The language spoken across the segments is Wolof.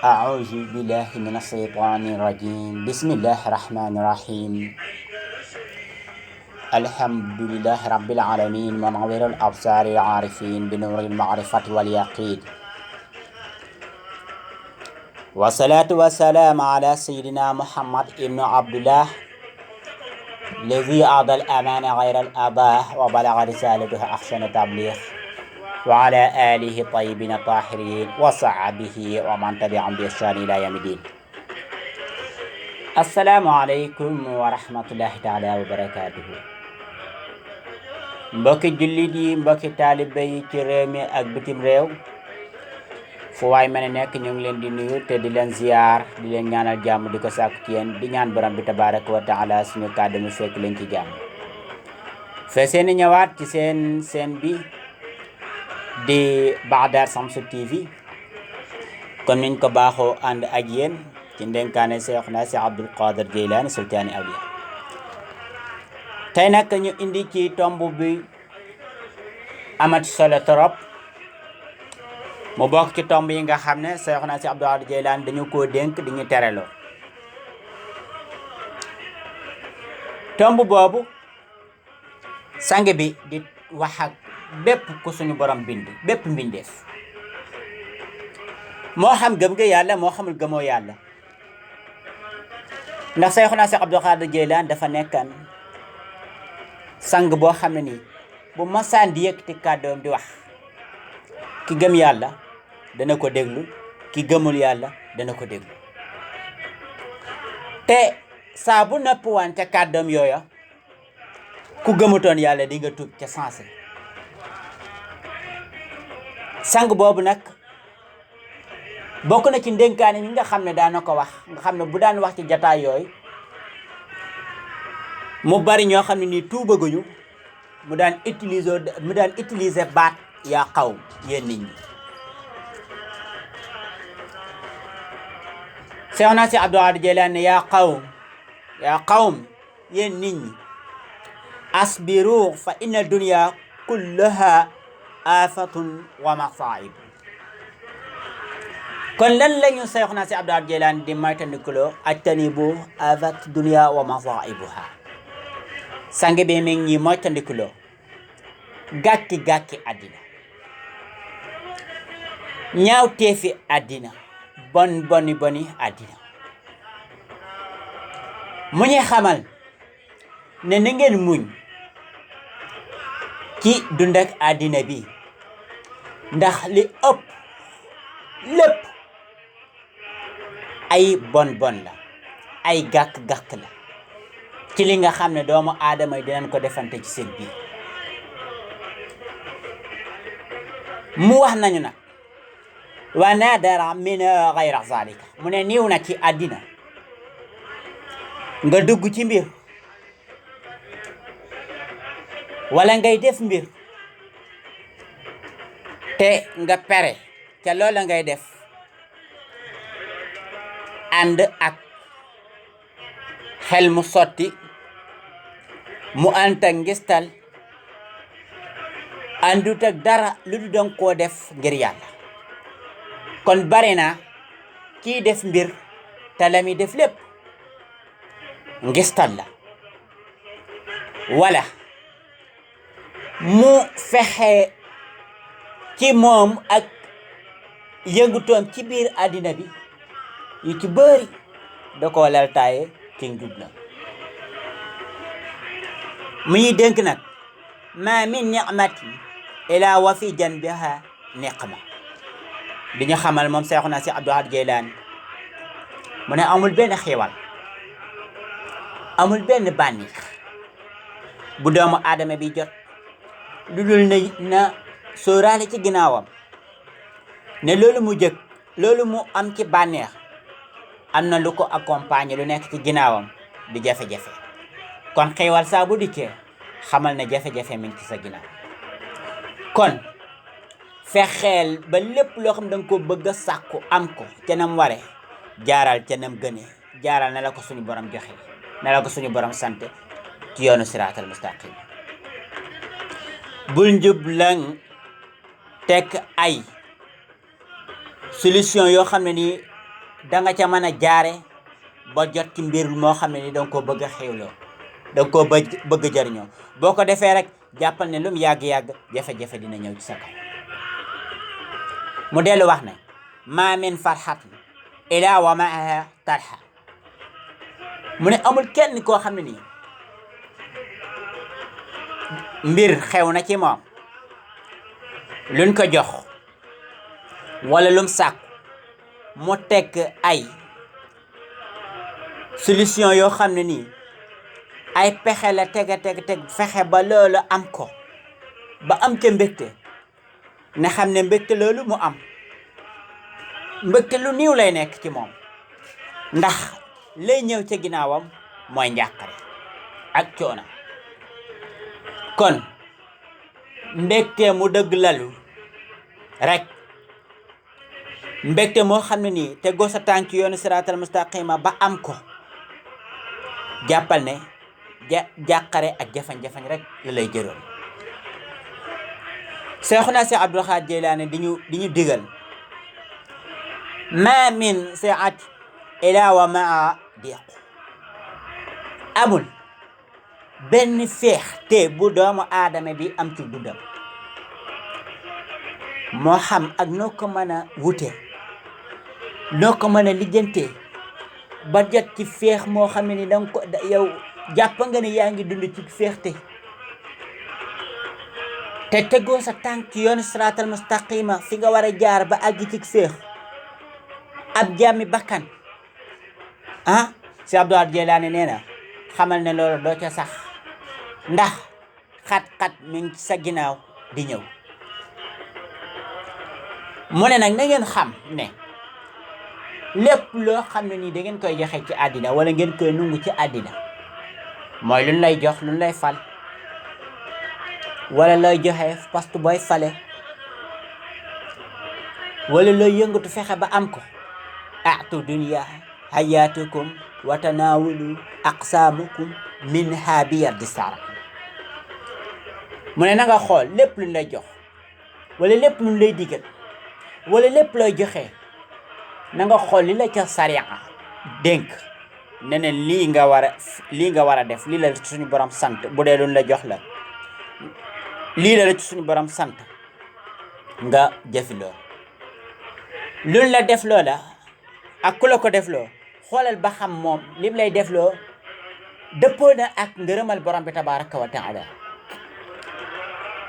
أعوذ بالله من الشيطان الرجيم بسم الله الرحمن الرحيم الحمد لله رب العالمين منور الأبصار العارفين بنور المعرفة واليقين والصلاة والسلام على سيدنا محمد ابن عبد الله الذي أعطى الأمان غير الأباه وبلغ رسالته أحسن تبليغ وعلى آله الطيبين الطاهرين وصحبه ومن تبعهم بإحسان إلى يوم الدين. السلام عليكم ورحمة الله تعالى وبركاته. mbokki jullit yi mbokki taalibe yi ci réew mi ak bitim réew fu waay mën a nekk ñu ngi leen di nuyu te di leen ziyaar di leen ñaanal jàmm di ko sàkku ci yéen di ñaan borom bi tabaraka wa taala suñu kàddu mu fekk leen ci jàmm fe seeni ñëwaat ci seen bi di Bagdad Shamsu TV kon niñ ko baaxoo ànd ak yéen ci ndenkaane Seexuna si Abdul Qadir Jeylaani sultaani awliya tey nag ñu indi ci tomb bi amat solo trop mu bokk ci tomb yi nga xam ne Seexuna si Abdul Qadir Jeylaani dañu koo dénk di ñu tereloo tomb boobu sang bi di wax ak bépp ku suñu borom bind bépp mbindeef moo xam gëm nga yàlla moo xamul gëmoo yàlla ndax Seexuna si Abdul Qadir Jeylaani dafa nekkan sang boo xam ne nii bu masaan di yëkkati kàddoom di wax ki gëm yàlla dana ko déglu ki gëmul yàlla dana ko déglu te saa bu nëpp waan ca kàddoom yooya ku gëmutoon yàlla di nga tuub ca sensé sang boobu nag bokk na ci ndénkaane yi nga xam ne daana ko wax nga xam ne bu daan wax ci jataay yooyu mu bari ñoo xam ne nii tuubaguñu mu daan utiliser baat yaa xawm yéen nit ñi Seexuna si Abdul Qadir Jeylaani yaa qawm yéen nit ñi asbiru fa inna dunya kullaha afatun wa masaib kon lan lañu Seexuna si Abdul Qadir Jeylaani di moytandikuloo ajtanibu afat dunya wa masaibuha sang bi mi ngi moytandikuloo gàkki àddina ñaawteefi àddina boni àddina mu ñu xamal ne na ngeen muñ ci dund ak àddina bi ndax li ëpp lépp ay bon la ay gàkk la ci li nga xam ne doomu aadama yi dinañ ko defante ci seen biir mu wax nañu nag wa nadara min ghayra zalika mu ne niiw na ci àddina nga dugg ci mbir wala ngay def mbir te nga pere ca loola ngay def ànd ak xel mu sotti mu ànd ak ngistal àndut ak dara lu du danga koo def ngir yàlla kon bari na kii def mbir te la mi def lépp ngistal la wala mu fexe ci moom ak yëngutoom ci biir àddina bi yu ci bëri da koo laltaaye ci njub la mu ñuy dénk nag ma min ni'mati ila wa fi janbiha niqma di ñu xamal moom Seexuna si Abdul Qadir Jeylaani mu ne amul benn xiiwal amul benn bànneex bu doomu aadama bi jot lu dul na sóoraale ci ginnaawam ne loolu mu am ci bànneex am na lu ko accompagner lu nekk ci ginnaawam di jafe-jafe kon xiiwal saa bu dikkee xamal ne jafe-jafe mi ngi ci sa ginnaaw kon fexeel ba lépp loo xam danga ko bëgg a sàkku am ko ca nam ware jaaral ca nam gëne jaaral na la ko suñu borom joxe na la ko suñu borom sant ci yoonu siraatal mustaqim bul njublang tekk ay solution yoo xam ne nii da nga ca mën a jaare ba jot ci mbir moo xam ne ni danga ko bëgg a xewloo danga ko bëgg a jariñoo boo ko defee rek jàppal ne lu mu yàgg-yàgg jafe-jafe dina ñëw ci sa kaw mu dellu wax ne ma min farxatin ila wa maaha tarxa mu ne amul kenn koo xam ne nii mbir xew na ci moom luñ ko jox wala lum sàkk mu teg ay solution yoo xam ne nii ay pexe la teg fexe ba loolu am ko ba am ca mbégte na xam ne mbégte loolu mu am mbégte lu niiw lay nekk ci moom ndax lay ñëw ca ginnaawam mooy njàqare ak coono kon mbégte mu dëgg lalu rek mbégte moo xam ne nii te goo sa tànk yoonu siraatal mustaqima ba am ko jàppal ne jàqare ak jafañ-jafañ rek la lay jëroon Seexuna Si Abdul Xaadir Jeylaani di ñu digal ma min siat ila wa maa diqu amul benn feex te bu doomu aadama bi am ci dundam moo xam ak noo ko mën a wute noo ko mën a lijjantee ba jot ci feex moo xam ne ni danga ko yow jàpp nga ne yaa ngi dund ci feex te tegoo sa tànk ci yoonu siraatal mustaqima fi nga war a jaar ba àgg ci feex ab jàmmi bakkan si Abdul Xaadir Jeylaani nee na xamal ne loolu doo ca sax ndax xat-xat mi ngi sa ginnaaw di ñëw mu ne nag na ngeen xam ne lépp loo xam ne nii da ngeen koy joxe ci àddina wala ngeen koy nungu ci àddina mooy luñ lay jox luñ lay fal wala looy joxe poste booy fale wala looy yëngatu fexe ba am ko atu dunya hayatukum wa tanawulu aqsaamukum minha bi yardi sara mu ne na nga xool lépp luñ lay jox wala lépp luñ lay digal wala lépp looy joxe na nga xool li la ca sariya dénk ne ne lii nga war a def lii la ci suñu borom sant bu dee luñ la jox la lii la ci suñu borom sant nga jëfi loo luñ la def loo la ak ku la ko def loo xoolal ba xam moom lim lay def loo dëppoo na ak ngërëmal borom bi tabaraka wa taala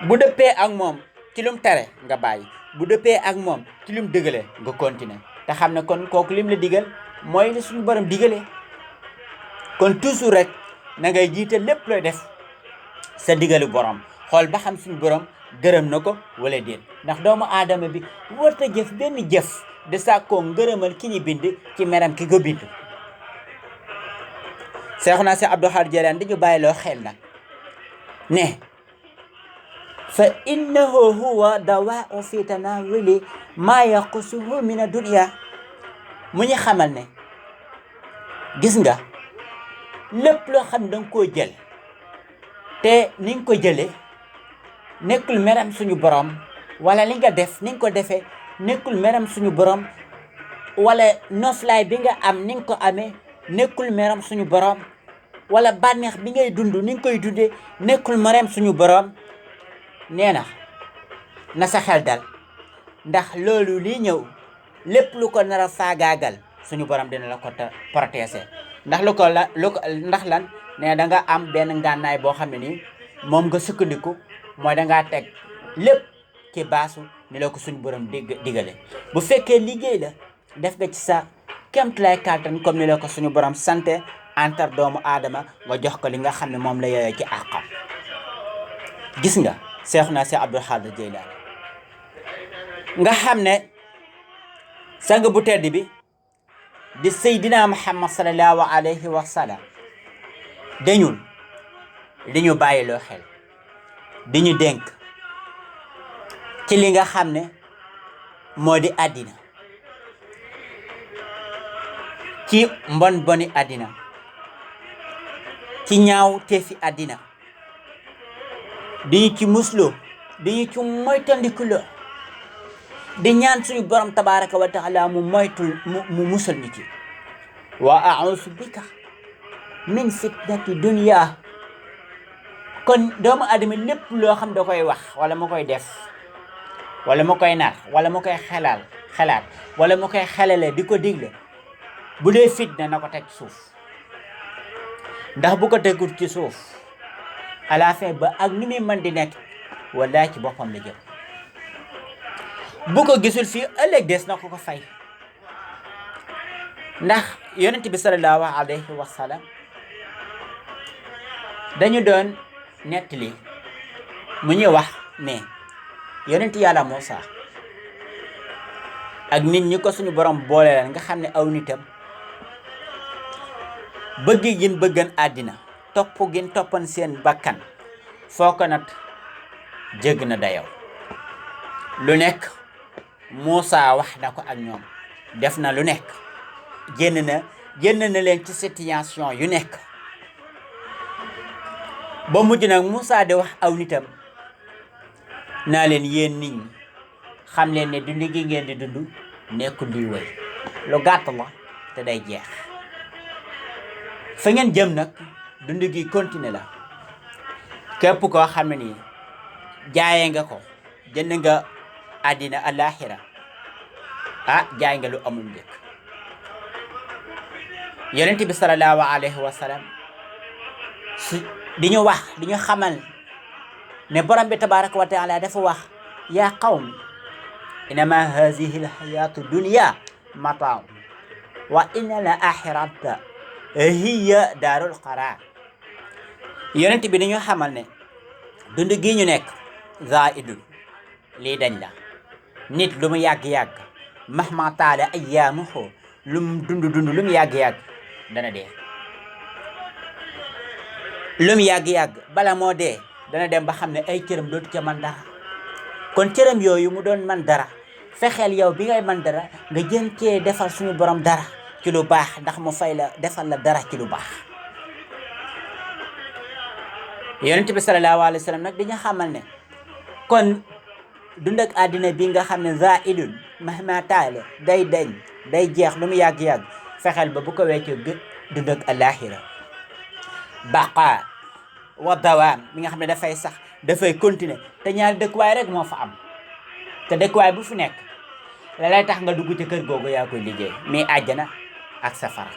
bu dëppee ak moom ci lum tere nga bàyyi bu dëppee ak moom ci lum digale nga continuer te xam ne kon kooku lim la digal mooy li suñu borom digale kon toujours rek na ngay jiite lépp looy def sa digalu borom xool ba xam suñu borom gërëm na ko wala déet ndax doomu aadama bi warta jëf benn jëf de sàkkoo ngërëmal ki ñu bind ci meram ki ko bind Seexuna Si Abdul Xaadir Jeylaani dañu bàyyi loo xel nag ne fa innahu huwa dawaa'u fi tanawuli maa yaqusuhu min ad-dunya mu ñu xamal ne gis nga lépp loo xam ne danga koo jël te ni nga ko jëlee nekkul meram suñu borom wala li nga def ni nga ko defee nekkul meram suñu borom wala noflaay bi nga am ni nga ko amee nekkul meram suñu borom wala bànneex bi ngay dund ni nga koy dundee nekkul meram suñu borom nee na sa xel dal ndax loolu lii ñëw lépp lu ko nar a faagaagal suñu borom dina la ko protéger ndax ndax lan ne da nga am benn ngànnaay boo xam ne nii moom nga sukkandiku mooy da ngaa teg lépp ci baasu ni la ko suñu borom digale bu fekkee liggéey la def nga ci sa kéemtulaay kàttan comme ni la ko suñu borom santé antar doomu aadama nga jox ko li nga xam ne moom la yooyoo ci àqam gis nga Seexuna Si Abdul Xaadir Jeylaani nga xam ne sang bu tedd bi di Seydina Muhammad sallallahu alayhi wa sallam dañul di ñu bàyyiloo xel di ñu dénk ci li nga xam ne moo di àddina ci mbon boni àddina ci ñaaw teefi àddina di ñu ci musloo di ñu ci moytandikuloo di ñaan suñu borom tabaraka wa taala mu moytul mu musal ñu ci wa a'uuzu bika min fitnati dunya. kon doomu adama lépp loo xam da koy wax wala mu koy def wala mu koy nar wala mu koy xalaat wala mu koy xelale di ko digle bu dee fitna na ko teg suuf, ndax bu ko tegul ci suuf à la fin ba ak ni muy mën di nekk wala ci boppam la jëm. bu ko gisul fii ëllëg des na ko fay, ndax yonent bi sallallahu alayhi wa sallam dañu doon nettali mu ñuy wax ne yonent yàlla Muusa ak nit ñi ko suñu borom boole leen nga xam ne aw nitam bëgg gin bëggan àddina topp gin toppan seen bakkan foo ko nat jégg na dayow. lu nekk Muusa wax na ko ak ñoom, def na lu nekk, génn na leen ci situation yu nekk ba mujj nag Muusa di wax aw nitam naa leen yéen nit ñi xam leen ne dund gi ngeen di dund nekkul luy wéy, lu gàtt la te day jeex. fa ngeen jëm nag dund gi continuer la. képp koo xam ne nii jaayee nga ko jënd nga àddina alaxira jaay nga lu amul njëkk. yonent bi sallallahu alayhi wa sallam di ñu xamal ne borom bi tabaraka wa taala dafa wax yaa qawmi innama hazihi alhayatu dunya mataa wa inna al axirata hiya daarul qaraar. yonent bi di ñu xamal ne dund gi ñu nekk zaidul lii dañ la. nit lu mu yàgg-yàgg mahma taala ayyaamuhu lu mu dund lu mu yàgg-yàgg dana dee. lu mu yàgg-yàgg bala moo dee dana dem ba xam ne ay cëram dootu ca man dara. kon cëram yooyu mu doon man dara fexeel yow bi ngay man dara nga jëm cee defal suñu borom dara ci lu baax ndax mu fay la defal la dara ci lu baax. yonent bi sallallahu alayhi wa sallam nag dañu xamal ne kon dund ak àddina bi nga xam ne zaidun mahma taala day deñ day jeex lu mu yàgg-yàgg fexeel ba bu ko weccoo dund ak alaxira baqa wa dawaam mi nga xam ne dafay sax dafay continuer te ñaari dëkkuwaay rek moo fa am te dëkkuwaay bu fi nekk la lay tax nga dugg ci kër googu yaa koy liggéey mais àjjana ak safara.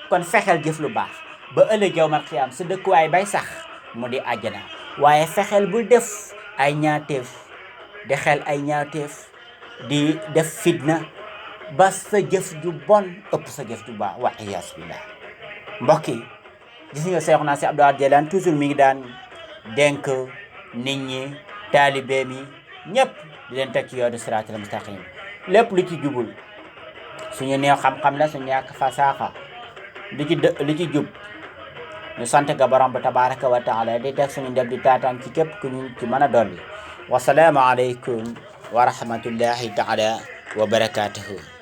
kon fexeel jëf lu baax ba ëllëg yawmal qiyaam sa dëkkuwaay bay sax mu di àjjana, waaye fexeel bul def ay ñaawteef di xel ay ñaawteef di def fitna ba sa jëf ju bon ëpp sa jëf ju baax wa iyaas billah. mbokk yi gis nga Seexuna Si Abdou Aziz Jilani toujours mi ngi daan dénk nit ñi taalibe mi ñëpp di leen teg ci yoonu siraatal mustaqim. lépp lu ci jubul suñu néew xam-xam la suñu ñàkk fasaaxa li ci jub ñu sant ga borom ba tabaraka wa taala di teg suñu ndeb di taataan ci képp ku ñu ci mën a dolli. wasalaamu aleykum wa rahmatullahi taala wa barakatuhu.